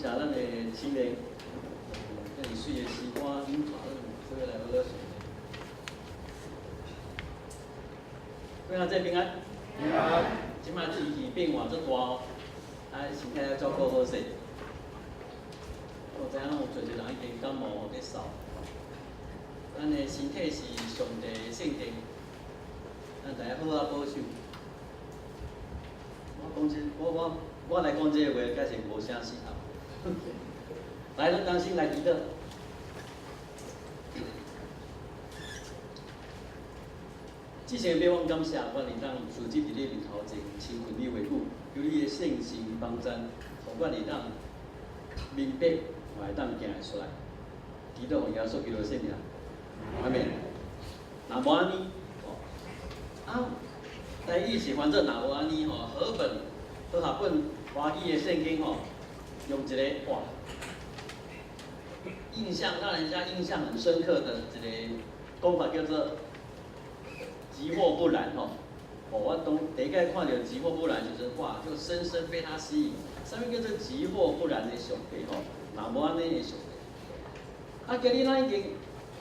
謝咱的青年，遮爾媠的詩歌，恁帶咱做伙來學學。各位平安。平安。這擺天氣變化足大哦，啊，身體要照顧好勢。我知影攏有濟濟人已經感冒咧嗽。咱的身體是上帝的聖殿，咱著愛好好保守。我講這，我來講這個話，確實無啥適合。來，咱同心來祈禱。至聖父，阮感謝，阮會當聚集佇你面頭前，親近你話語，求你的聖神幫贊，予阮會當明白，嘛會當行會出來。祈禱奉耶穌基督的聖名，阿們。若無按呢，吼，啊，台語是翻做若無按呢吼，和本和合本華語的聖經吼，用一個哇，印象讓人家印象很深刻的一個講法叫做“即或不然”吼。哦，我當第一擺看著“即或不然”時陣，哇，就深深被他吸引。啥物叫做“即或不然”的上帝吼？若無按呢的上帝。啊，今日咱已經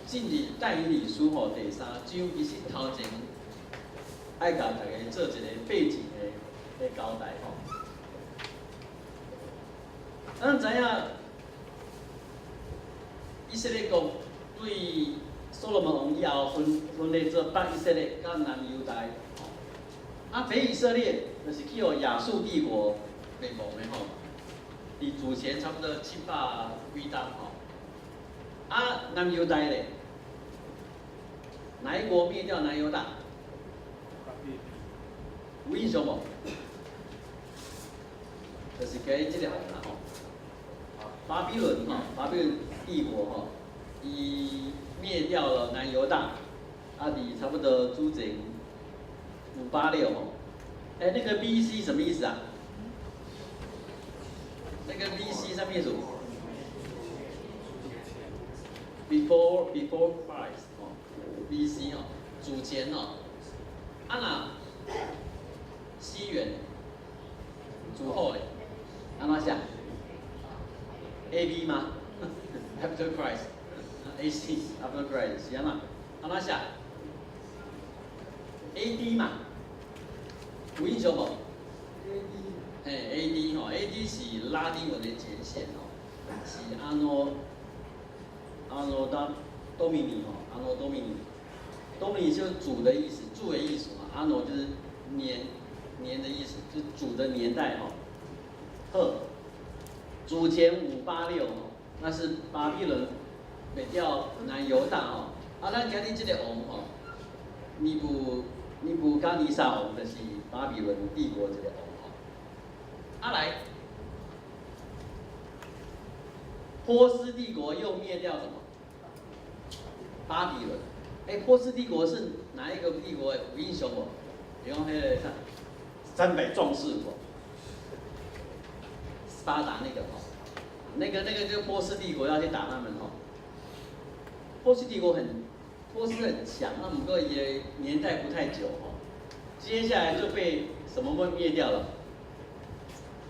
進入但以理書吼第三章，其實頭前愛共大家做一個背景的交代吼。咱知影以色列國對所羅門王以後分裂做北以色列佮南猶大吼。啊，北以色列就是去予亞述帝國滅亡的吼，佇主前差不多七百幾冬吼。啊，南猶大咧，哪一國滅掉南猶大？有印象無？就是今這個王啦吼，巴比倫吼，巴比倫帝國吼，伊滅掉了南猶大，啊，佇差不多主前586吼。欸，那個 B.C 什麼意思啊？那個 B.C 啥物意思？Before Christ 吼，B.C 吼，主前吼，啊若西元主後咧，按怎寫？A.B 嗎？After Christ，A.C. After Christ 是按怎？按怎寫？A.D 嘛，有印象無？A.D. 嘿，A.D 吼，A.D 是拉丁文的簡寫吼，是 Anno Domini 吼，Anno Domini，Domini 就是主的意思，主的意思嘛，Anno 就是年年的意思，就是主的年代吼。好，主前586吼，那是巴比倫滅掉南猶大吼。啊，咱今日這個王吼，尼布甲尼撒王就是巴比倫帝國這個王吼。啊來，波斯帝國又滅掉什麼？巴比倫。欸，波斯帝國是哪一個帝國？有印象無？比如講彼個啥，三百壯士無？斯巴達那個吼，那個就波斯帝國要去打他們吼。波斯帝國很，波斯很強，那毋過也年代不太久吼。接下來就被什麼滅掉了？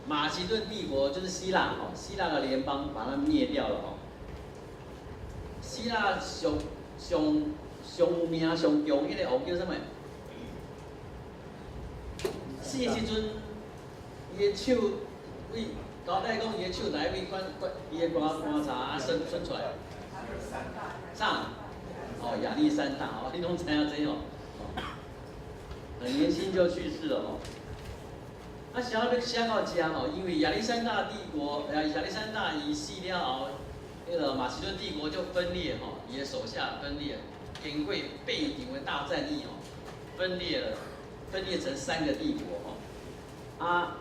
馬其頓帝國就是希臘吼，希臘的聯邦把它滅掉了吼。希臘上上上有名、上強彼個王叫啥物？死的時陣，伊的手為交代講，伊的手來位棺棺，伊的棺棺材啊伸伸出來。啥？哦，亞歷山大哦，你攏知影這哦，很年輕就去世了哦。啊，啥欲寫到遮吼，因為亞歷山大帝國，亞歷山大伊死了後，彼個馬其頓帝國就分裂吼，伊的手下分裂，經過貝頂的大戰役吼，分裂了，分裂成三個帝國吼。啊，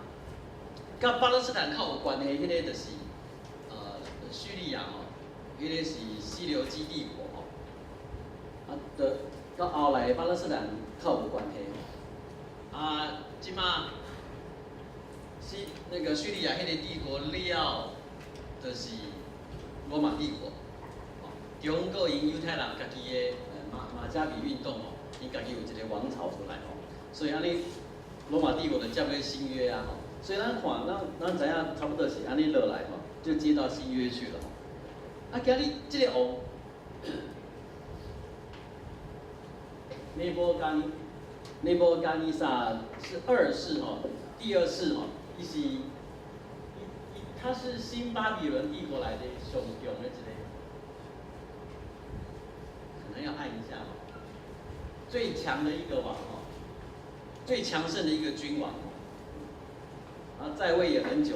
佮巴勒斯坦較有關係，彼個就是敘利亞吼，彼個是西流基帝國吼。啊，的到後來巴勒斯坦較有關係吼。啊，這馬西那個敘利亞彼個帝國了，就是羅馬帝國。中國𪜶猶太人家己的馬加比運動哦，𪜶家己有一個王朝出來哦，所以按呢羅馬帝國就接咧新約啊，吼，所以咱看，咱知影差不多是按呢落來吼，就接到新約去了。啊，今日這个王，尼布甲尼撒是二世吼，第二世吼，伊是，伊伊他是新巴比倫帝國來的上強的一个，可能要按一下吼，最強的一個王吼，最強盛的一個君王，啊，在位也很久。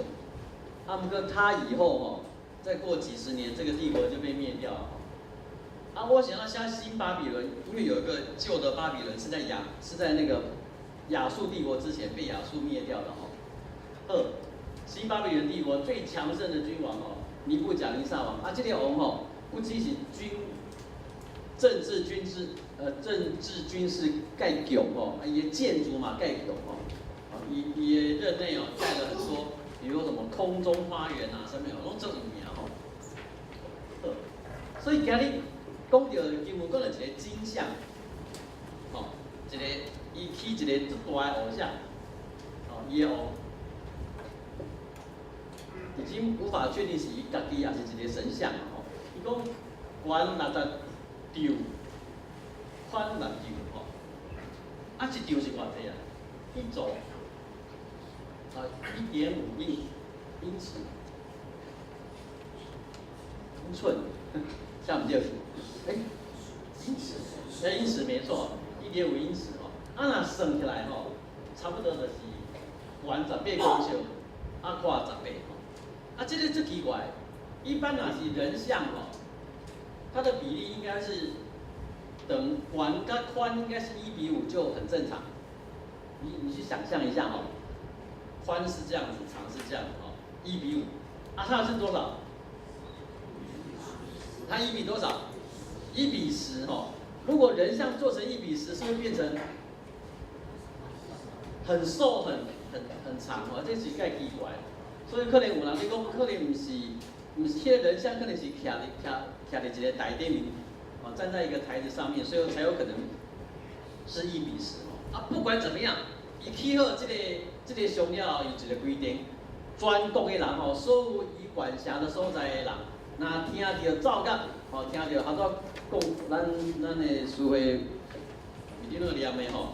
啊，毋過他以後吼，再過幾十年，這個帝國就被滅掉了。啊，我想到像新巴比倫，因為有一個舊的巴比倫是在那個亞述帝國之前被亞述滅掉的吼。二，新巴比倫帝國最強盛的君王哦，尼布甲尼撒王。啊，這個王吼，不只是政治軍事，政治軍事蓋強吼，啊，伊的建築嘛蓋強吼，啊，伊的任內哦蓋了很多，比如說什麼空中花園啊，啥物哦，攏足有名吼。所以今日講到經文講到一個金像，吼，一個伊起一個足大的偶像，吼，伊的王，已經無法確定是伊家己抑是一個神像吼。伊講懸60丈，寬6丈吼，啊，一丈是偌濟啊？一肘啊，1.5英尺，英寸，像毋對？欸，英尺，欸，英尺沒錯，1.5英尺吼。啊，若算起來吼，差不多就是懸18公尺，啊，寬十八吼。啊，這个足奇怪，一般若是人像吼，它的比例應該是等懸佮寬應該是1比5就很正常。你去想象一下哈，寬是這樣子，長是這樣子哦，1比5。啊，它是多少？它一比多少？1比10哦。如果人像做成一比十，是不是變成很瘦、很長哦？這是蓋奇怪。所以可能有人咧講，可能毋是彼個人像，可能是徛佇一個台頂面，哦，站在一個台子上面，所以才有可能是1比10哦。啊，不管怎麼樣，伊起好這個像了後，伊一個規定，全國的人吼，所有伊管轄的所在的人，若聽著奏樂，吼，聽著頭拄講咱的詞彙，伫咧念的吼，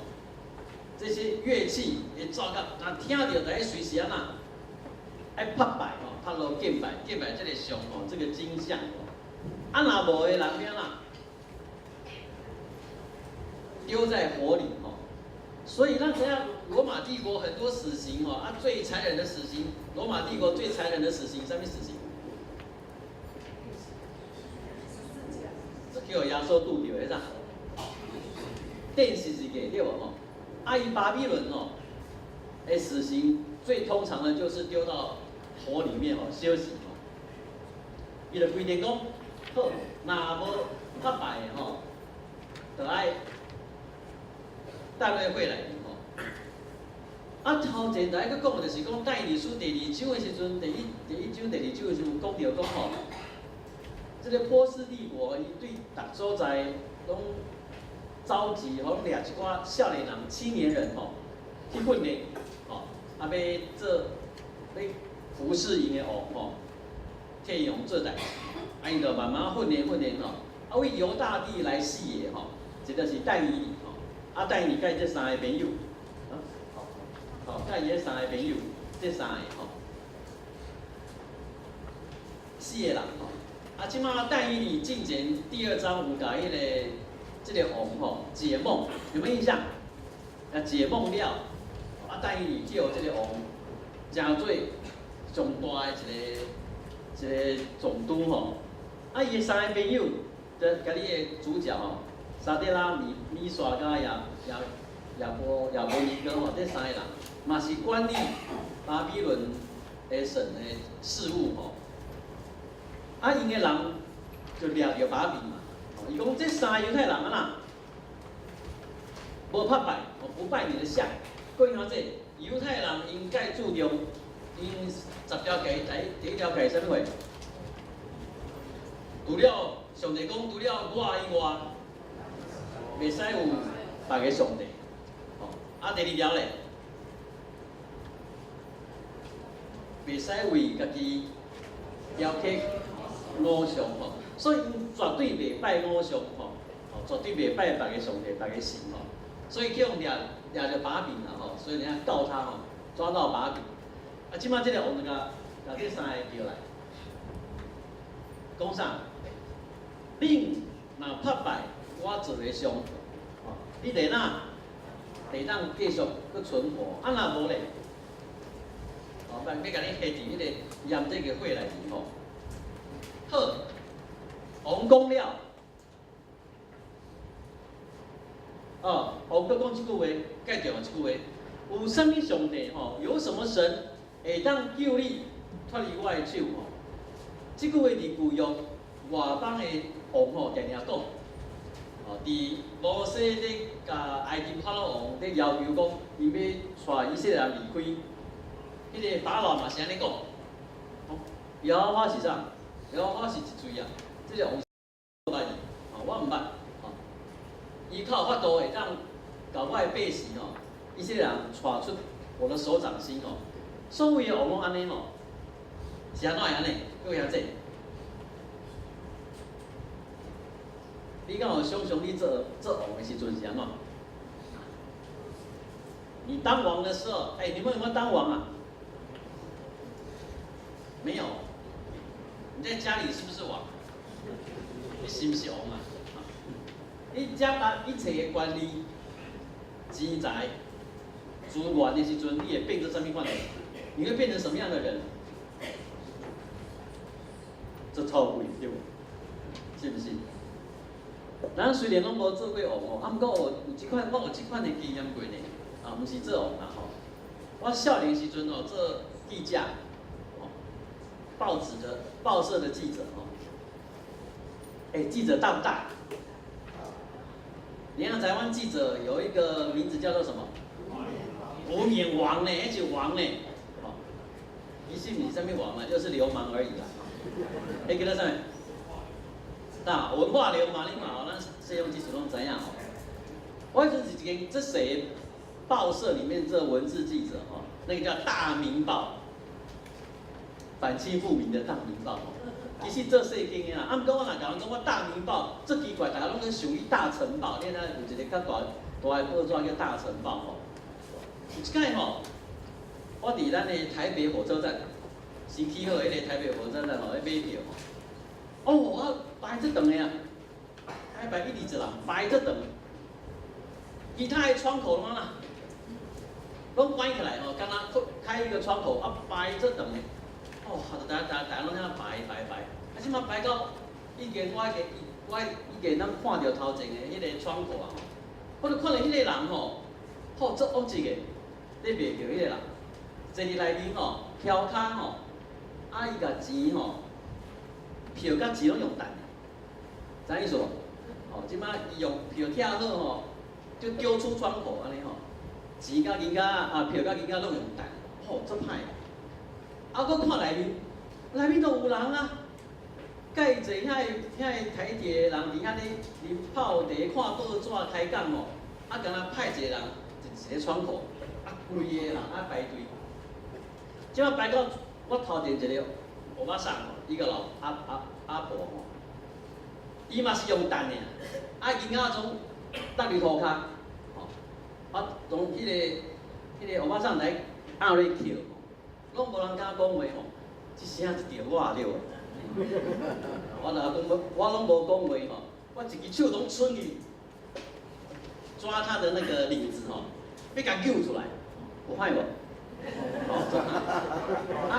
這些樂器的奏樂，若聽著，就愛隨時按怎，愛拍拜吼，拍鑼敬拜，敬拜這個像吼，這個金像吼。啊，若無的人欲按怎？丟在火裡吼。所以咱知影羅馬帝國很多死刑吼，啊，最殘忍的死刑，羅馬帝國最殘忍的死刑，啥物死刑？這叫耶穌拄著的啥？釘十字架對無吼？啊，伊巴比倫吼，的死刑最通常的就是丟到火裡面吼，燒死吼。伊就規定講，好，若無拍拜的吼，就愛擲佇火內面吼。啊，頭前來閣講的就是講，但以理書第二章的時陣，第一章、第二章的時陣講著講吼，這个波斯帝國伊對逐所在攏召集，吼，攏掠一寡少年人、青年人吼去訓練，吼，啊，欲做欲服侍𪜶的王吼，替王做代誌，啊，𪜶就慢慢訓練訓練吼，啊，為猶大地來四个吼，一個是但以理吼，啊，但以理佮這三个朋友，啊，好，好，佮伊彼三個朋友，這三个吼，四個人吼，啊，這馬但以理進前第二章有共這个王吼解夢，有沒有印象？啊，解夢了，啊，但以理叫這个王，成做上大的一個總督吼，啊，伊的三个朋友，就今日的主角吼，沙得拉、米煞佮亞伯尼歌吼，這三个人嘛是管理巴比倫的省的事務吼。啊，𪜶的人就掠著把柄嘛。伊講這三个猶太人按怎，無拍拜，我不拜你的像。閣像這猶太人𪜶蓋注重，𪜶十條誡，第一條誡啥物貨？除了上帝講，除了我以外，袂使有別个上帝。吼，啊，第二條咧，袂使為家己雕刻偶像吼，所以𪜶絕對袂拜偶像吼，哦，絕對袂拜別个上帝、別个神吼，所以去予掠掠著把柄啦吼，所以人家告他吼，抓到把柄。啊，這擺這个王就共共這三个叫來，講啥？恁若拍敗我做的像，吼，你會哪會當繼續閣存活？啊，若無咧，哦，欲共你下佇彼个炎熱的火內面吼。好，王講了，哦，王閣講這句話，蓋重要這句話，有啥物上帝吼？有什麼神會當救你脫離我的手吼？這句話佇舊約外邦的王吼，定定講。哦，佇摩西咧共埃及法老王咧要求講，伊欲帶以色列人離開，彼个法老嘛是按呢講。耶和華是啥？耶和華是一喙啊，這个王無捌伊，哦，我毋捌，哦，伊較有法度會當共我的百姓吼，以色列人帶出我的手掌心吼。所有的王攏按呢吼，是按怎會按呢？各位兄弟，你敢有想象你做做王的時陣是按怎？你當王的時候，欸，你們有沒有當王啊？沒有。你在家裡是不是王？你是毋是王啊？你掌握一切的權力、錢財、資源的時陣，你會變做啥物款的？你會變成什麼樣的人？這臭鬼對無？是不是？咱雖然攏無做過王吼，啊，毋過有這款，我有這款的經驗過呢。啊，毋是做王啦吼。我少年時陣吼做記者，哦，報紙的報社的記者吼。欸，記者大不大？你看台灣記者有一個名字叫做什麼？無冕王呢，彼是王呢。哦，其實毋是啥物王啊，就是流氓而已啦。彼叫做啥物？那文化流氓，你看哦，咱西洋技術攏知影吼。我就是一間這細報社裡面做文字記者吼，那個叫《大明報》，反清復明的《大明報》。其實做細間的啦，啊，毋過我若共人講我《大明報》，足奇怪，大家攏咧想起《大成報》，你知有一個較大大的報紙叫《大成報》吼。有一擺吼，我佇咱的台北火車站，新起好彼个台北火車站吼，咧買票吼。哦，我排足長的啊，排120人排足長。其他的窗口攏按怎？攏關起來吼，敢若開一個窗口啊，排足長的。哦，大家大家攏遐排排排，啊，這擺排到已經我已經我已經通看著頭前的彼个窗口啊吼，我就看著彼个人吼，吼足惡質的，咧賣票彼个人，坐佇內面吼，翹跤吼，啊伊共錢吼，票佮錢攏用擲的，知影意思無？吼，這擺伊用票拆好吼，就丟出窗口按呢吼，錢佮銀仔啊，票佮銀仔攏用擲，吼，足歹。啊，閣看內面，內面都有人啊，蓋濟遐个遐个台鐵的人佇遐咧啉泡茶、看報紙、開講吼，啊，敢若派一個人一個窗口，啊，規个人啊排隊，這擺排到我頭前一個歐巴桑吼，一個老阿阿阿婆吼，伊嘛是用擲的，啊，銀仔總擲佇塗跤，吼，啊，從彼個歐巴桑來拗咧叫。攏無人敢講話吼，這聲一著我也著。我若講我攏無講話吼，我一支手攏伸去抓他的那個領子吼，欲共揪出來，有歹無？哦，啊，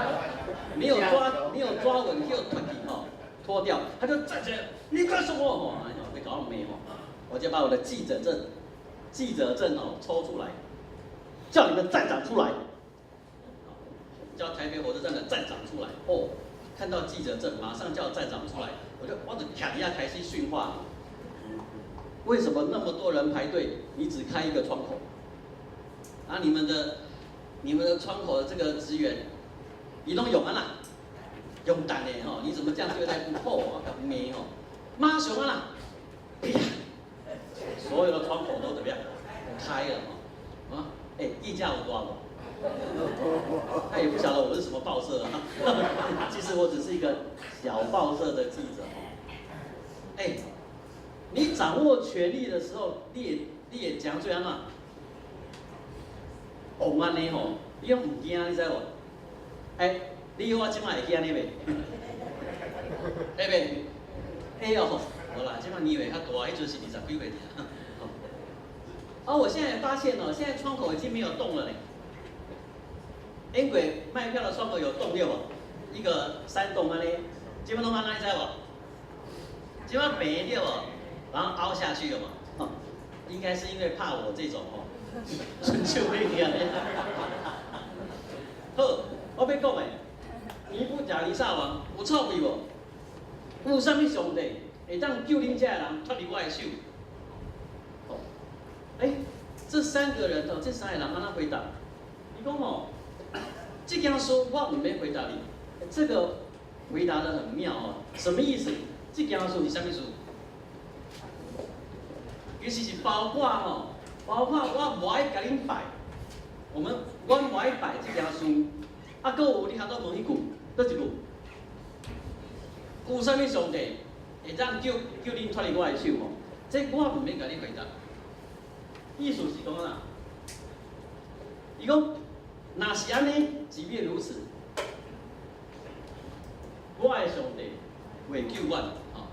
沒有抓，沒有抓穩就脫去吼，脫掉，他就站起來，你幹什麼？吼，哎呦，欲共我罵吼，我就把我的記者證，記者證哦抽出來，叫你們站長出來。叫台北火車站的站長出來哦，看到記者證，馬上叫站長出來，我就徛佇遐開始訓話。為什麼那麼多人排隊，你只開一個窗口？啊，你們的窗口的這個職員，伊攏用按怎？用擲的吼，你怎麼這樣對待顧客啊？共罵吼，馬上按怎？啪！所有的窗口都怎麼樣？開了吼，啊，欸，記者有大無？他也不曉得我是什麼麼報社啊，其實我只是一個小報社的記者。哎，你掌握權力的時候，你會講做按怎？戇按呢吼，你攏毋驚，你知無？哎，你我這擺會驚你袂？會袂？會哦，無啦，這擺年歲較大，彼陣是20幾歲爾。啊，我現在發現哦，現在窗口已經沒有洞了嘞。因為賣票的窗口有洞對無？一個山洞按呢，這擺攏按怎你知無？這擺平對無？然後凹下去了嘛？應該是因為怕我這種哦，伸手欲去。好，我欲講的，尼布甲尼撒王有臭屁無？有啥物上帝會當救恁遮的人脫離我的手？哦，欸，這三個人哦，這三個人按怎回答？伊講哦，這件事我毋免回答你。這個回答得很妙哦，什麼意思？這件事是啥物事？其實是包括吼，包括我無愛共恁拜，阮無愛拜這件事。啊，閣有你較早問彼句，佗一句？有啥物上帝會當救恁脫離我的手吼？這我毋免共你回答。意思是講啦，伊講，若是按呢，即便如此，我的上帝會救阮，吼，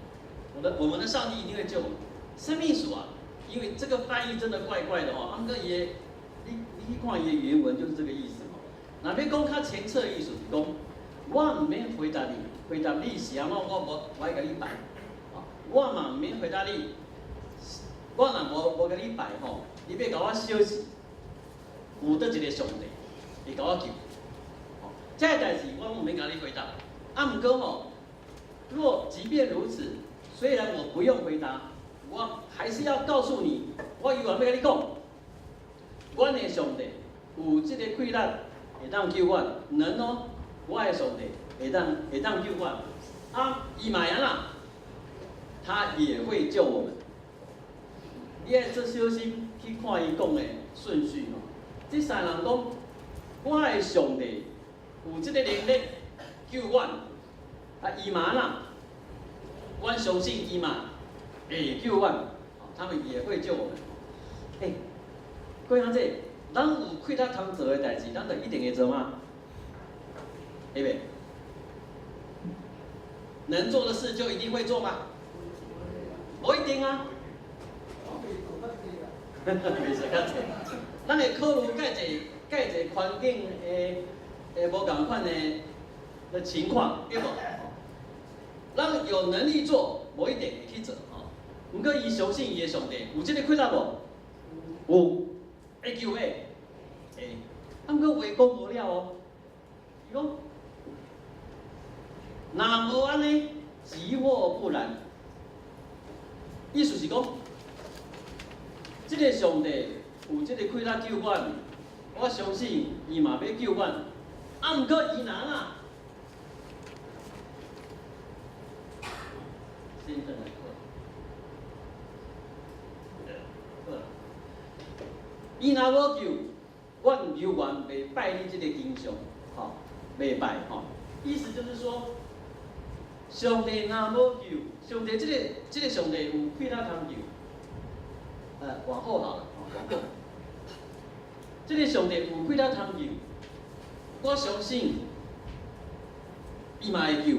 我們的上帝一定會救我們。什麼意思啊？因為這個翻譯真的怪怪的吼，啊，毋過伊的，你去看伊的原文就是這個意思吼。若欲講較清楚的意思是講，我毋免回答你，回答你是按怎，我無愛共你拜，我嘛毋免回答你，我若無共你拜吼，你欲共我相信，有佗一個上帝會共我救，這個代誌我毋免共你回答。啊，毋過吼，若即便如此，雖然我不用回答，我還是要告訴你，我猶原欲共你講，阮的上帝有這個氣力會當救阮，能哦，我的上帝會當救阮。啊，伊嘛會按怎，他也會救我們。你愛做小心去看伊講的順序吼。這三人講，我的上帝有這個能力救阮，啊，伊嘛按怎，阮相信伊嘛會救阮，他們也會救我們。欸，各位兄弟，咱有氣力通做的代誌，咱就一定會做嗎？會袂？能做的事就一定會做嗎？無一定啊。袂使較濟，咱會考慮蓋濟蓋濟環境的無仝款的情況，對無？咱有能力做，無一定會去做吼。毋過伊相信伊的上帝有這個氣力無？有，會救會？會。啊，毋過話講無了哦。伊講，若無按呢，即或不然。意思是講，這個上帝有這個氣力救阮，我相信伊嘛欲救阮。啊，毋過伊若按怎？先轉來好，好。伊若無救，阮猶原袂拜你這個金像，吼，袂拜吼。意思就是說，上帝若無救，上帝這個上帝有氣力通救。往後好了，往後。這個上帝有氣力通救，我相信伊嘛會救。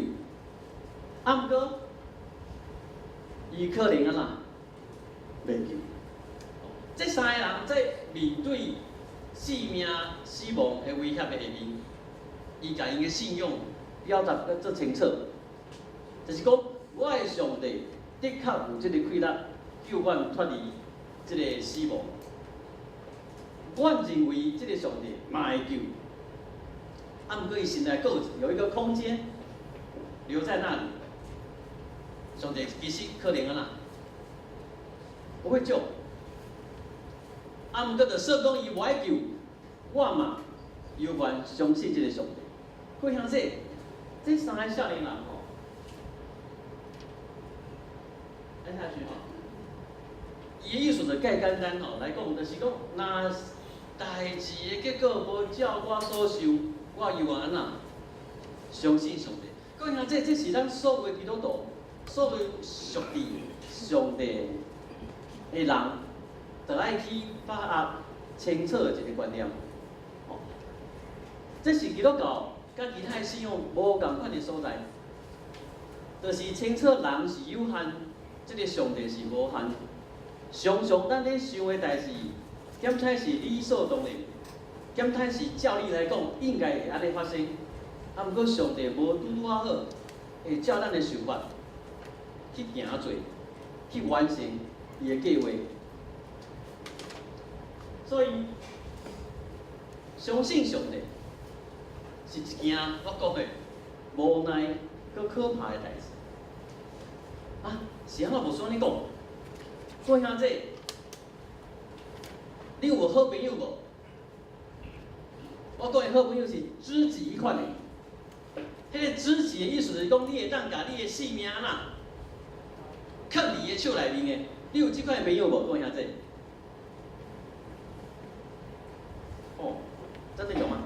啊，毋過，伊可能按怎袂救。這三個人在面對性命死亡的威脅的下面，伊共𪜶的信仰表達得足清楚，就是講，我的上帝的確有這個氣力救阮脫離這個死亡。我認為這個上帝嘛會救，啊，毋過伊心內閣有一個空間留在那裡。上帝其實可能按怎，不會救。啊，毋過就算講伊無愛救，我嘛猶原相信這個上帝。各位鄉親，這三個少年人吼，按下去吼，伊的意思就介簡單吼，來講就是講，若代誌的結果無照我所想，我猶原按怎相信上帝。各位兄弟，這是咱所有的基督徒，所有屬佇上帝的人，著愛去把握清楚的一個觀念。哦，這是基督教佮其他的信仰無仝款的所在，就是清楚人是有限，這个上帝是無限。常常咱咧想的代誌，敢若是理所當然，敢若是照理來講應該會按呢發生。啊，毋過上帝無拄拄仔好，會照咱的想法去行做，去完成伊的計劃。所以，相信上帝是一件我講的無奈閣可怕的代誌。啊，是按怎無按呢講？各位兄弟，你有好朋友無？我講的好朋友是知己款的。彼个知己的意思是講，你會當共你的性命啦，囥佇伊的手內面的。你有這款的朋友無？各位兄弟？哦，真的有嗎？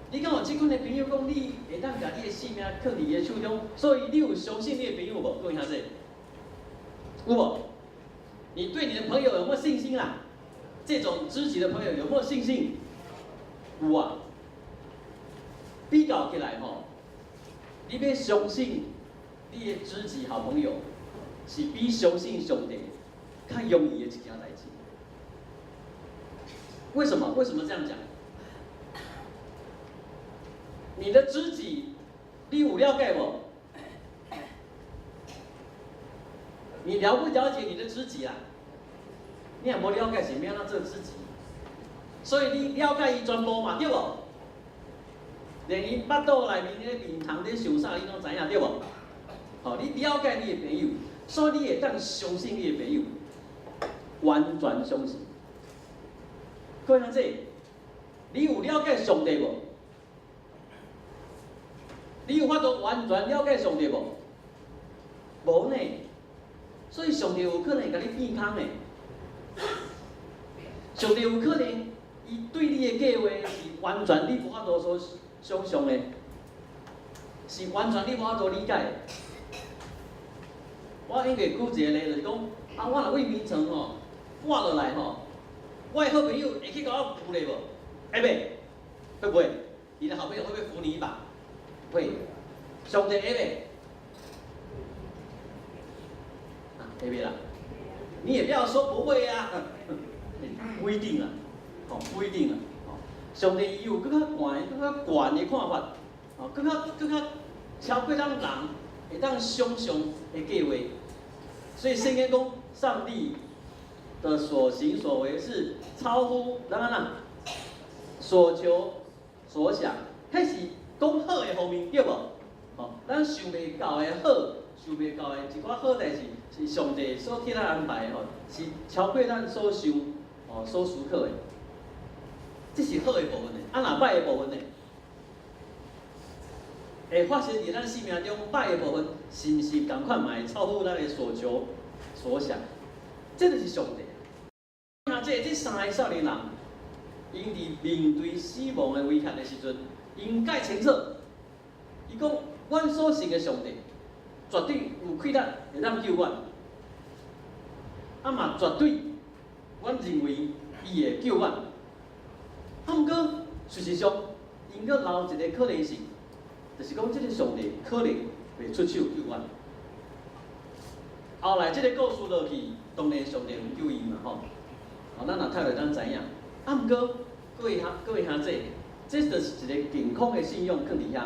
你敢有這款的朋友講，你會當共你的性命囥佇伊的手中，所以你有相信你的朋友無？各位兄弟，有無？你對你的朋友有沒有信心啊？這種知己的朋友有沒有信心？有啊。比較起來吼，你欲相信你的知己好朋友，是比相信上帝較容易的一件代誌。為什麼？為什麼這樣講？你的知己，你有了解無？你了不了解你的知己啊？你若無了解，是欲按怎做知己？所以你了解伊全部嘛，對無？連伊腹肚內面彼面蟲咧想啥，你攏知影，對無？吼，你了解你的朋友，所以你會當相信你的朋友，完全相信。各位同志，你有了解上帝無？你有法度完全了解上帝無？無呢。所以上帝有可能會共你變空的。上帝有可能，伊對你的計劃是完全你無法度所想象的，是完全你無法度理解的。我應該舉一個例，就是講，啊，我若對眠床吼跌落來吼，我的好朋友會去共我扶咧無？會袂？會不會？你的好朋友會不會扶你一把？會。上帝會袂？啊，會袂啦？你也不要說不會啊，不一定啦，吼，不一定啦，吼。上帝伊有閣較懸、閣較懸的看法，吼，閣較超過咱人會當想象的計劃。所以聖經講，上帝的所行所為是超乎咱按怎所求所想，彼是講好的方面，對無？吼，咱想袂到的好，想袂到的一寡好代誌，是上帝所替咱安排的吼，是超過咱所想、吼所思考的。這是好的部分的，啊，若歹的部分呢？會發生佇咱生命中歹的部分，是毋是仝款嘛會超乎咱的所求所想？這就是上帝。啊，這三个少年人，𪜶佇面對死亡的威脅的時陣，𪜶蓋清楚，伊講，阮所信的上帝，絕對有氣力會當救阮，啊嘛絕對，阮認為伊會救阮。啊，毋過事實上，𪜶閣留一个可能性，就是講這个上帝可能袂出手救阮。後來這个故事落去，當然上帝有救伊嘛吼。哦，咱若讀著咱知影。啊，毋過各位兄弟，這就是一个健康的信仰囥佇遐。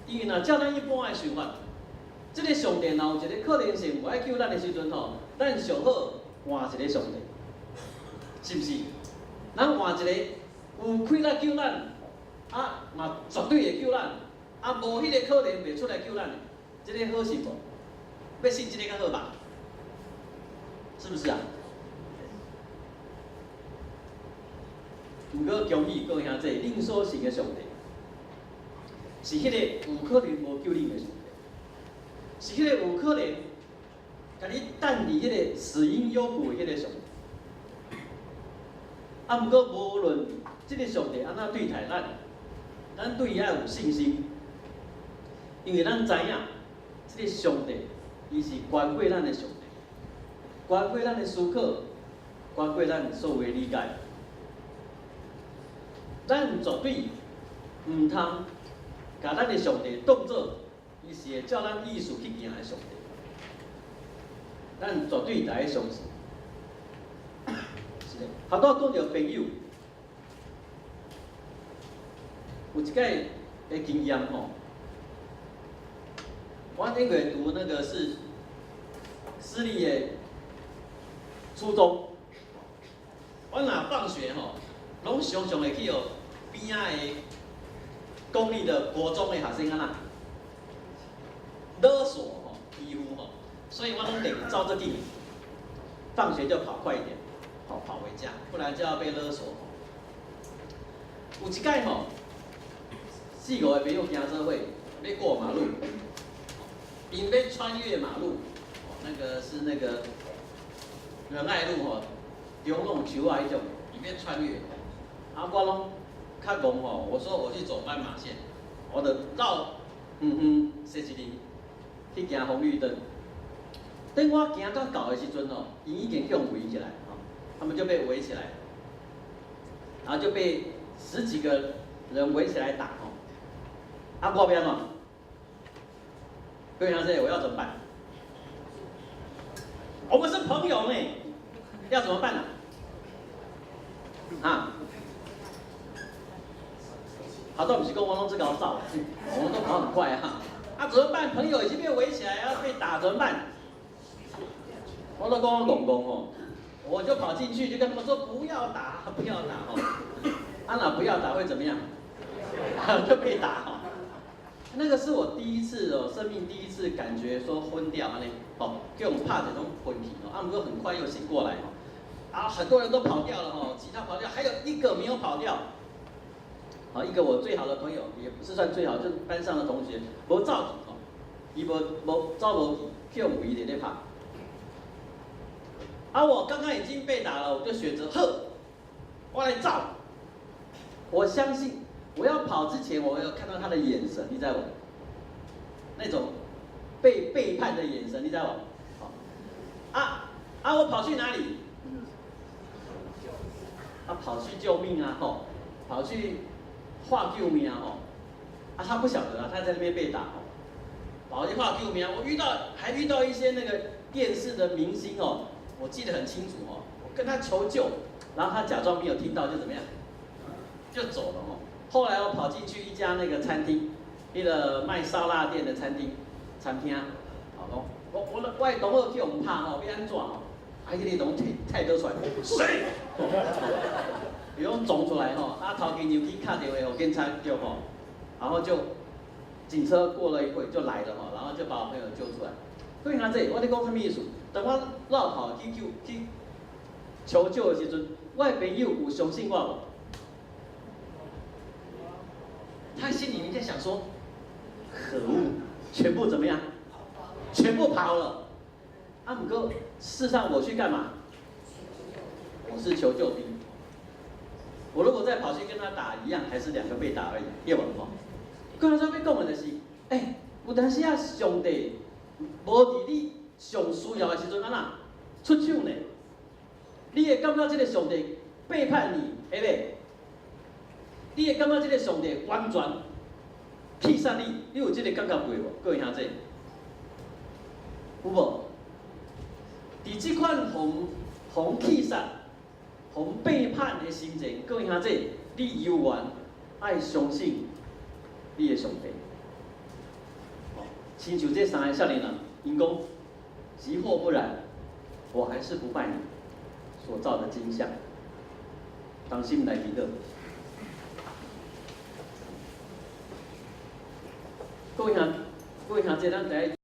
因為若照咱一般的想法，這个上帝若有一个可能性無愛救咱的時陣吼，咱上好換一个上帝，是毋是？咱換一個有氣力救咱，啊嘛絕對會救咱，啊無彼个可能袂出來救咱的，這个好信無？欲信這个較好吧？是不是啊？毋過恭喜各位兄弟，恁所信的上帝，是彼个有可能無救恁的上帝，是彼個有可能共你等佇彼个死蔭幽谷的彼个上帝。啊，毋過無論這个上帝按怎對待咱，咱對伊愛有信心，因為咱知影，這个上帝伊是關過咱的上帝，關過咱的思考，關過咱所有的理解。咱絕對毋通共咱的上帝當做伊是會照咱意思去行的上帝。咱絕對來相信。是的，頭拄講著朋友，有一擺的經驗吼，我頂個讀那個是私立的初中，我若放學吼，攏常常會去予邊仔的公立的國中的學生按怎勒索吼，欺負吼，所以我攏得走足緊，放學就跑快一點，跑跑回家，不然就要被勒索。有一擺吼，四五个朋友行做伙，欲過馬路，𪜶欲穿越馬路，那個是那個仁愛路吼，中攏有樹仔彼種，𪜶欲穿越，啊我攏較戇吼，我說我去走斑馬線，我就繞遠遠踅一輪去行紅綠燈。等我行到到的時陣吼，𪜶已經予人圍起來，吼，他們就被圍起來，然後就被十幾個人圍起來打吼。啊，我欲按怎？各位同學，我要怎麼辦？我們是朋友呢，要怎麼辦呢？啊？好多毋是講我攏這個走，我們都跑很快啊。啊，怎麼辦？朋友已經被圍起來，要被打，怎麼辦？我都講我戇戇吼，我就跑進去，就跟他們說不要打，不要打吼。啊，若不要打會怎麼樣？就被打吼。那個是我第一次哦，生命第一次感覺說昏掉按呢，哦，予人拍這種昏去哦，啊，毋過很快又醒過來吼。啊，很多人都跑掉了吼，其他跑掉，還有一個沒有跑掉。好，一個我最好的朋友，也不是算最好，就是班上的同學，無走去吼，伊無無走無去，予人圍佇咧拍。啊，我剛剛已經被打了，我就選擇好，我來走。我相信我要跑之前，我有看到他的眼神，你知無？那種被背叛的眼神，你知無？好，啊啊！我跑去哪裡？啊，跑去救命啊！吼，跑去喊救命吼！啊，他不曉得啊，他在那邊被打吼，跑去喊救命。我遇到還遇到一些那個電視的明星哦，我記得很清楚哦，我跟他求救，然後他假裝沒有聽到，就怎麼樣，就走了哦。後來我跑進去一家那個餐廳，一個賣燒臘店的餐廳，餐廳，好講，我的同學去予人拍吼，欲按怎吼？啊，彼個攏提菜刀出來，誰？伊攏撞出來吼，啊頭家入去敲電話予警察局吼，然後就警車過了一會就來了吼，然後就把我朋友救出來。各位兄弟，我咧講啥物意思？當我落跑去救去求救的時陣，我的朋友有相信我無？他心裡面在想說：可惡，全部怎麼樣？全部跑了。啊，毋過，事實上我去幹嘛？我是求救兵。我如果再跑去跟他打一樣，還是兩個被打而已，對無？吼。各位說欲講的就是，欸，有當時啊，上帝無佇你上需要的時陣，按怎出手呢？你會感覺這個上帝背叛你，會袂？你會感覺這個上帝完全棄殺你？你有這個感覺過無？各位兄弟，有無？佇這款予予棄殺、予背叛的心情，各位兄弟，你猶原愛相信你的上帝。親像這三个少年人，𪜶講，即或不然，我還是不拜你所造的金像。同心來祈禱。各位兄，各位兄弟，咱來。